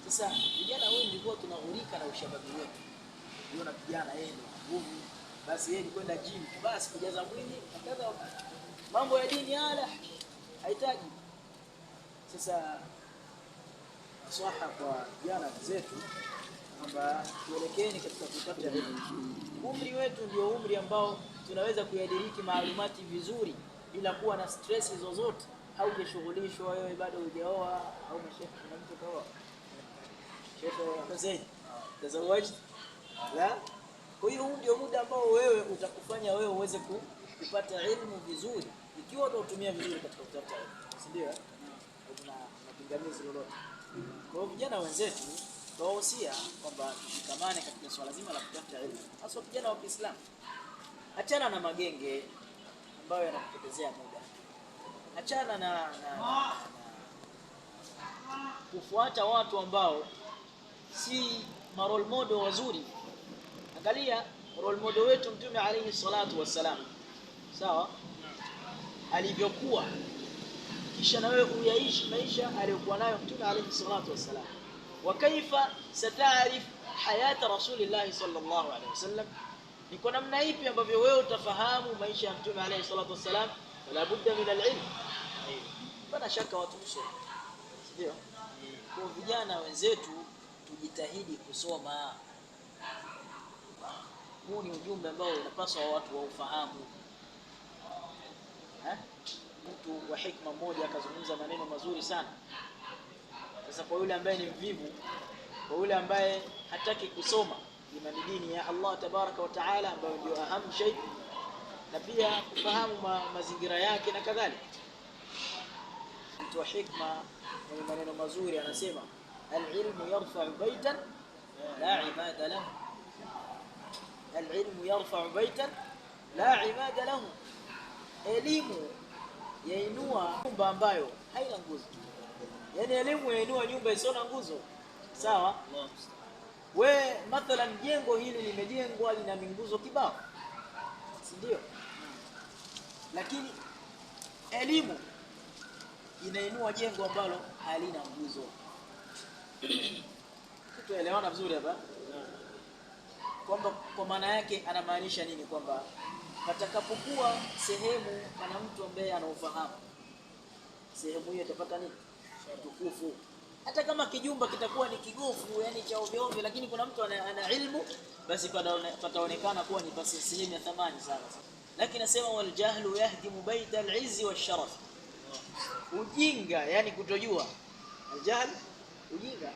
Sasa vijana wengi huwa tunaghurika na ushababi wetu. Unaona kijana yeye ndio nguvu, basi yeye ni kwenda gym, basi kujaza mwili, kadha mambo ya dini ala haitaji. Sasa nasaha kwa vijana zetu kwamba tuelekeeni katika kutafuta elimu. Umri wetu ndio umri ambao tunaweza kuyadiriki maalumati vizuri bila kuwa na stress zozote. Haujashughulishwa wewe, bado hujaoa au mashehe, kuna mtu kaoa? Sheikh Hussein tazawajt? La. Kwa hiyo huu ndio muda ambao wewe utakufanya wewe uweze kupata elimu vizuri ikiwa utautumia vizuri katika kutafuta elimu, si ndio? Kuna pingamizi lolote? Kwa hiyo vijana wenzetu tuwahusia kwamba tushikamane katika swala zima la kutafuta elimu, hasa vijana wa Kiislamu. Achana na magenge ambayo yanakupotezea muda, achana na kufuata watu ambao si ma role model wazuri. Angalia role model wetu Mtume alayhi salatu wassalam, sawa, alivyokuwa, kisha na wewe uyaishi maisha aliyokuwa nayo Mtume alayhi salatu wassalam. Wa kaifa sataarif hayata rasulillahi sallallahu alayhi wasallam, ni kwa namna ipi ambavyo wewe utafahamu maisha ya Mtume alayhi salatu wassalam? Wala budda min alilm, pana shaka watu kusoma, ndio? Kwa vijana wenzetu tujitahidi kusoma. Huu ni ujumbe ambao unapaswa watu waufahamu. Mtu wa hikma mmoja akazungumza maneno mazuri sana. Sasa kwa yule ambaye ni mvivu, kwa yule ambaye hataki kusoma imani dini ya Allah tabaraka wa taala ambayo ndio ahamu shay, na pia kufahamu mazingira yake na kadhalika. Mtu wa hikma mwenye maneno mazuri anasema al-ilmu yarfa'u baytan la imada lahu. Al-ilmu yarfa'u baytan la imada lahu. Elimu yainua nyumba ambayo haina nguzo. Yaani elimu yainua nyumba isiyo na nguzo. Sawa? We mathalan jengo hili limejengwa lina minguzo kibao, si ndio? Lakini elimu inainua jengo ambalo halina nguzo. Tuelewana vizuri hapa? Kwamba kwa maana yake anamaanisha nini? Kwamba patakapokuwa sehemu pana mtu ambaye anaufahamu, sehemu hiyo itapata nini? Utukufu. Hata kama kijumba kitakuwa ni kigofu, yani cha ovyo ovyo, lakini kuna mtu ana ilmu, basi pataonekana kuwa ni basi sehemu ya thamani sana. Lakini nasema wal jahlu yahdimu baita al-izzi wash-sharaf. Ujinga, yani kutojua. Al-jahl, ujinga.